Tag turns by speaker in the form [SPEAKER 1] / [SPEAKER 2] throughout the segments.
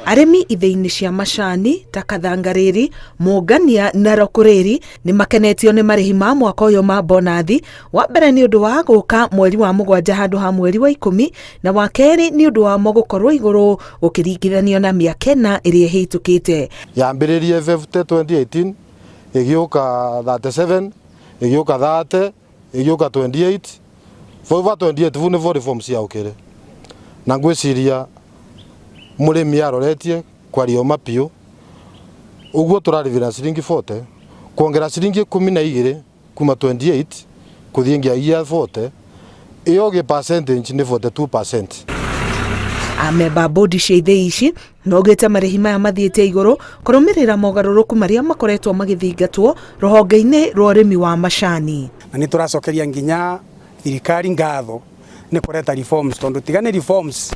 [SPEAKER 1] Arĩmi ithĩi-inĩ cia macani ta Kathangarĩri, Mũngania na Rokurĩri nĩ makenetio nĩ marĩhi ma mwaka ũyũ ma bonathi. Wa mbere nĩ ũndũ wa gũka mweri wa 7 handũ ha mweri wa 10, na wa kerĩ nĩ ũndũ wamo gũkorwo igũrũ gũkĩringithanio na mĩaka 4 ĩrĩa ĩhĩtũkĩte.
[SPEAKER 2] Yambĩrĩrie 50 2018, ĩgĩũka 37, ĩgĩũka 30, ĩgĩũka 28, over 28 vu nĩvo reforms ciaũkĩre. Na ngwĩciria mũrĩmi aroretie kwaria ũma piũ, ũguo tũrarĩvĩra ciringi 40, kuongera ciringi 12 kuma 28 kũthiĩ nginya 40, ĩyo gĩ percentage nĩ 42%.
[SPEAKER 1] Amemba a bodi cia ithĩi ici maugĩte marĩhi maya mathiĩte igũrũ kũrũmĩrĩra mogarũrũku marĩa makoretwo magĩthingatwo rũhonge-inĩ rwa ũrĩmi wa macani.
[SPEAKER 3] Na nĩ tũracokeria nginya thirikari ngatho nĩ kũreta reforms, tondũ tiga nĩ reforms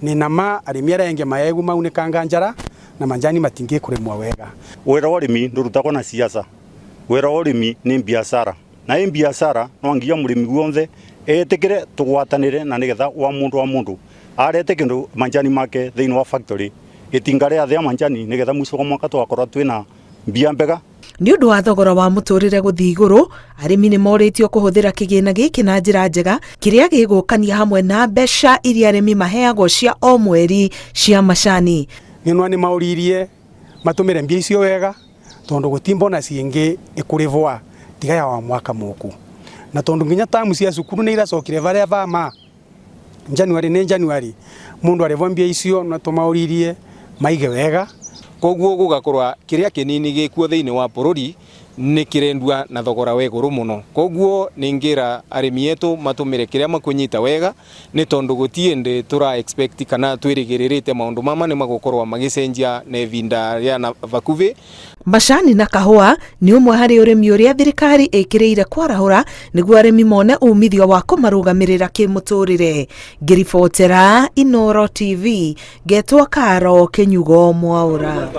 [SPEAKER 3] nĩ nama arĩmi arĩa engĩ maegu maunĩkanga njara na manjani matingĩkũrĩmwa wega.
[SPEAKER 4] Wĩra wa ũrĩmi ndũrutagwo na siasa, wĩra wa ũrĩmi nĩ biacara, na ĩ biacara no nginya mũrĩmi guothe etĩkĩre tũgwatanĩre na nĩgetha wa mũndũ wa mũndũ arete kĩndũ manjani make thĩinĩ wa factory itinga rĩa thĩa manjani nĩgetha mũico wa mwaka tũgakorwo twĩna mbia mbega.
[SPEAKER 1] Nĩ ũndũ wa thogora wa mũtũrĩre gũthiĩ igũrũ, arĩmi nĩ morĩtio kũhũthĩra kĩgĩna gĩkĩ na njĩra njega, kĩrĩa gĩgũkania hamwe na mbeca iria arĩmi maheagwo cia o mweri cia macani.
[SPEAKER 3] Nĩ nĩ maũririe matũmĩre mbia icio wega, tondũ gũti bonus ĩngĩ ĩkũrĩvwa tiga ya wa mwaka mũku, na tondũ nginya tamu cia cukuru nĩ iracokire varia vama January nĩ January mundu arĩvwa mbia icio na tũmaũririe maige wega.
[SPEAKER 5] Koguo gũgakorwa kĩrĩa kĩnini gĩkuo thĩinĩ wa bũrũri nĩ kĩrendua na thogora wa igũrũ mũno. Koguo nĩngĩra arĩmi etu matũmĩre kĩrĩa makũnyita wega, nĩ tondũ gũtiĩ ndĩ tũra expect kana twĩrĩgĩrĩrĩte maũndũ mama nĩ magũkorwo magĩcenjia na ivinda rĩa na vakuvi.
[SPEAKER 1] Macani na kahũa nĩ ũmwe harĩ ũrĩmi ũrĩa thirikari ĩkĩrĩire kwarahũra nĩguo arĩmi mone umithio wa kũmarũgamĩrĩra kĩmũtũrĩre. Ngĩribotera Inooro TV, ngetwo Karo Kĩnyugo Mwaũra.